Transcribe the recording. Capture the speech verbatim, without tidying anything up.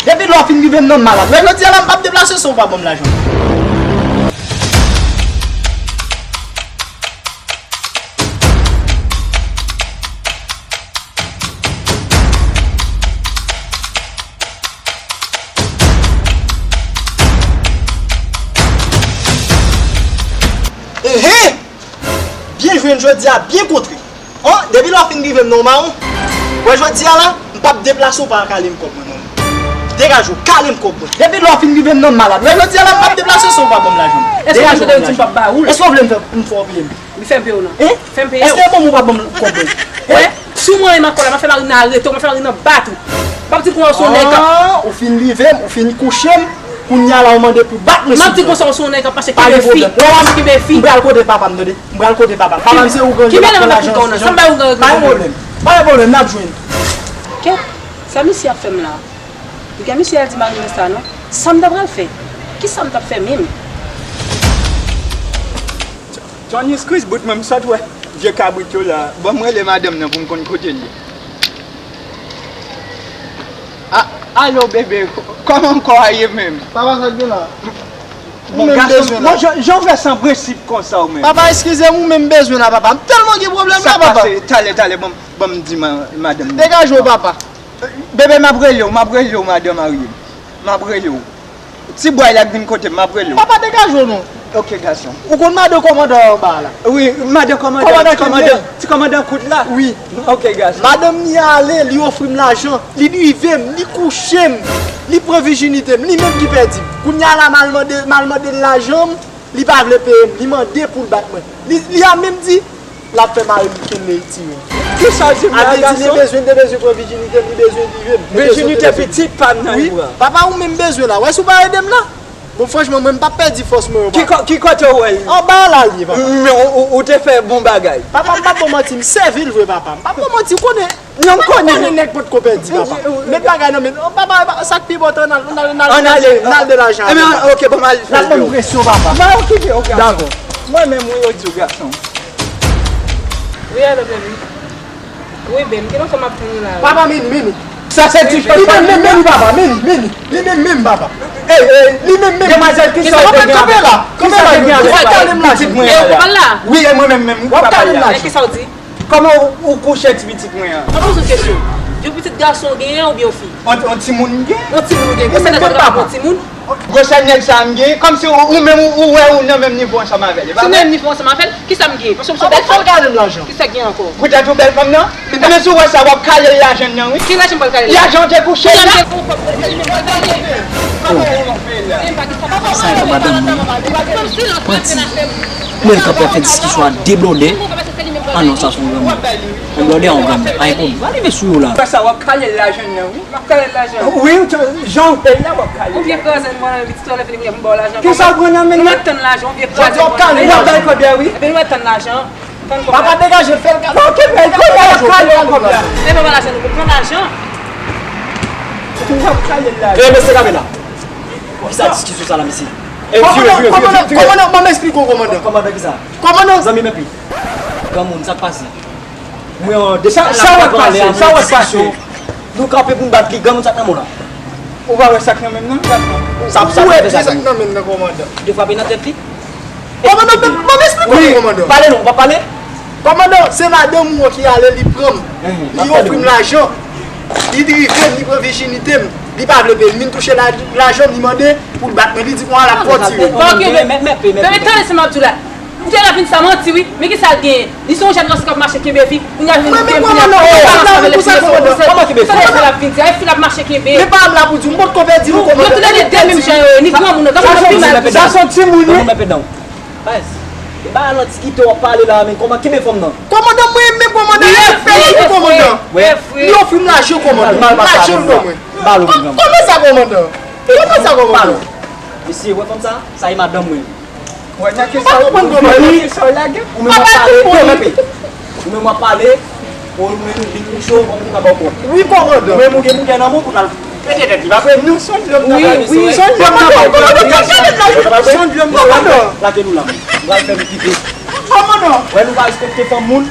Depi lè w fin rive m nan malad. Wè jodi a la m p ap deplase san w pa ban m lajan. Ehe! Byen jwenn jodi a, byen kontre. An, depi lè w fin rive m nan yon mawon. Wè jodi a la, m p ap deplase w pa kale m kòb mwen non. Degaje w, kale m kòb mwen. Depi lè w fin rive m nan malad. Wè jodi a la, m p ap deplase san w pa ban m lajan. Degaje w ban m lajan. Èske w vle m fè, m fè w peye m? Li fè m peye w non. Hein? Fè m peye w. Èske e ban m ou pa ban m kòb mwen? Wè, si w mwen menm ankò la, m ap fè mari m nan arete w, m ap fè mari m nan bat ou. M ap di konsa w se yon nèg k ap. Ah, ou fin rive m, ou fin kouche m, kounye a la ou mande pou bat mwen. M ap di konsa w se yon nèg k ap mache kenbe fi. Pa gen pwoblèm. Kenbe fi. M pral kote papa m tande. M pral kote papa m. Papa m se ougan ki ap pran lajan. Ki mèt nan papa m nan? Sa m bay ougan. Pa gen pwoblèm. Pa gen pwoblèm, n ap jwenn. Kèt, sa misye ap fè m la? Piga misye al di mari mwen sa non. Sa m ta pral fè? Kisa m t ap fè menm? Tony Squeeze bout mwen m sot wè vye kabrit yo la. Bon, m rele madanm nan pou m konn kote l ye. A, alo bebe, kòman kò a ye menm? Papa, sa k gen la? Bon, gason, bon, jan, jan w fè san prensip konsa w menm? Papa, eskize m, ou menm bezwen la, papa. M tèlman gen pwoblèm la, papa. Sa k pase? Talè, talè, ban m, ban m di ma-, madanm nan. Degaje w, papa. Bebe, m ap rele w, m ap rele w, madan marye m. M ap rele w. Ti bway la k vin kote m, m ap rele w. Papa, degaje w non. Ok, gason. Ou konn madan kòmandan anba a la? Wi, madan kòmandan, ti kòmandan, ti kòmandan kout la? Wi. Ok, gason. Madanm ni ale, li ofri m lajan, li drive m, li kouche m, li pran vijinite m, li menm ki pèdi m. Kounye a la, m al mande, m al mande l lajan m, li pa vle peye m, li mande pou l bat mwen. Li, li a menm di, l ap fè mari m tounen tire m. Kisa w di m la, gason? Li bezwen, li bezwen pran vijinite m, li bezwen drive m. Vijinite pitit pa m nan li, bra. Papa, ou menm bezwen la. Wè si w pa ede m la. Bon, franchman, mwen, m p ap pèdi fòs mwen yo, papa. Ki ko-, ki kote w wè l? Anba a la l ye, papa. Men ou, ou, ou te fè bon bagay. Papa, m p ap ba w manti, m sèvi l vre, papa. M p ap ba w manti, ou konnen. Non, m konnen. Konnen nèg potko pèdi, papa. Met bagay nan men. Papa, sa k pi enpòtan, n al, n al, n al, n al de lajan. Ebyen, ok, bon, m al fè l. N ap ban m presyon, papa. Mwen okipe w, gason. Dakò. Mwen menm, wi, yo di w, gason. Wi, alo, baby. Wi, baby, ki nan fè m ap tann ou la, wi. Papa, Mini, Mini. Sa se ti chòt. Li menm, menm, Mini, papa, Mini, Mini. Li menm, menm, papa. Ey, ey, li menm, menm. Demwazèl, kisa w te gen avèk? Kanpe la. Kanpe la, yo. Ou pral kale m lajan. Pitit mwen an la. Wi, e mwen menm, menm, papa la. W ap kale m lajan. Kisa w di? Kòman ou, ou kouche ti pitit mwen an? Mwen poze w kesyon. Yon pitit gason w genyen oubyen yon fi? On, on timoun m gen. On timoun ou gen. Gwosè nèg sa w t ap pran timoun? Gwosè nèg sa m gen. Kòmsi ou, ou menm ou, ou wè ou nan menm nivo ansanm avè l. Se nan menm nivo ansanm avè l? Kisa m gen? Paske m se bèl fanm. Kisa k gen ankò? Poutèt ou bèl fanm nan? Ebyen si w wè sa, w ap kale l lajan nan wi. Ki lajan m pral kale l? Lajan w te kouche la. Sa e pou madanm mwen. Pranti. Mwen kanpe ap fè diskisyon ak de blòdè. Ah non, sa se yon granmoun. Yon blòdè, yon granmoun. Pa gen pwoblèm. Pa leve sou yo la. Sa w ap kale l lajan nan wi. M ap kale l lajan. Wi, jan w te la w ap kale l. Ou vye kraze m pran nan pitit ou lè fini m ba w lajan. Kisa w pran nan men m? M ap tann lajan, ou vye kraze m pran nan men m. W ap bay kòb la wi. Epi nou ap tann lajan. Tann kòb la. Papa degaje l, fè l kale. Ok, men kòb la, y ap kale yon kòb la. E papa lajan nou pran lajan. W ap kale l lajan. E mesye kanpe la. Kisa diskisyon sa la, mesye? E vire, vire, vire, vire. Kòmandan, kòmandan, ban m esplike w, kòmandan. Kòmandan kisa? Kòmandan. Zanmi m epi. Granmoun, sa k pase? Mwen, depi sa, sa w ap pase, sa w ap pase. Nou kanpe pou n bat li, granmoun sa k nan men w la. Ou pa wè sa k nan men m nan? Sa, sa, ou wè sa k nan men m nan, kòmandan? Ou te frape nan tèt li? Kòmandan, ban m esplike w, kòmandan. Pale non, ou pa pale? Kòmandan, se madanm ou an ki ale, li pran m. Li ofri m lajan. Li drive m, li pran vijinite m. Li pa vle peye m. Li vin touche la, lajan m, li mande pou l bat mwen. Li di konsa l ap fò tire. Ok, men, men, men, men, men, tande sa m ap di w la. Ou te la vin sa manti wi, men kisa l genyen? Li se yon jèn gason k ap mache kenbe fi, kounye a vin kenbe fi, l ap balanse avè l, epi l ap vin di, ay fi l ap mache kenbe. Men pa m la pou di w, m potko pèdi nou, kòmandan. Nou tou lè de menm jan yo ye, ni granmoun nan, granmoun nan pi mal ki sa. Sa se yon timoun wi. Baz, e ba al antikite w ap pale la, men kòman kenbe fanm nan? Kòmandan, mwen menm kòmandan, e fè li, kòmandan. Li ofri m lajan, kòmandan. Lajan l ban mwen. Kòman sa, kòmandan? Kòman sa, kòmandan? Mesye, wè fanm sa, sa e madanm mwen. Wè nan ki sa w, nan ki sa w lage? Ou menm w ap pale, ou menm w ap pale, ou menm li kouche w, ou menm ou ka ba w kòb. Wi, kòmandan. Ou menm ou gen mougè nan men w pou l al pete tèt li, pa vre? Non, se yon dlo m nan ba li, se yon dlo m nan ba li, se yon dlo m nan ba li. Lage nou la, men. Ou pral fè m kite. Kòmandan. Wè nou pa respekte fanm moun.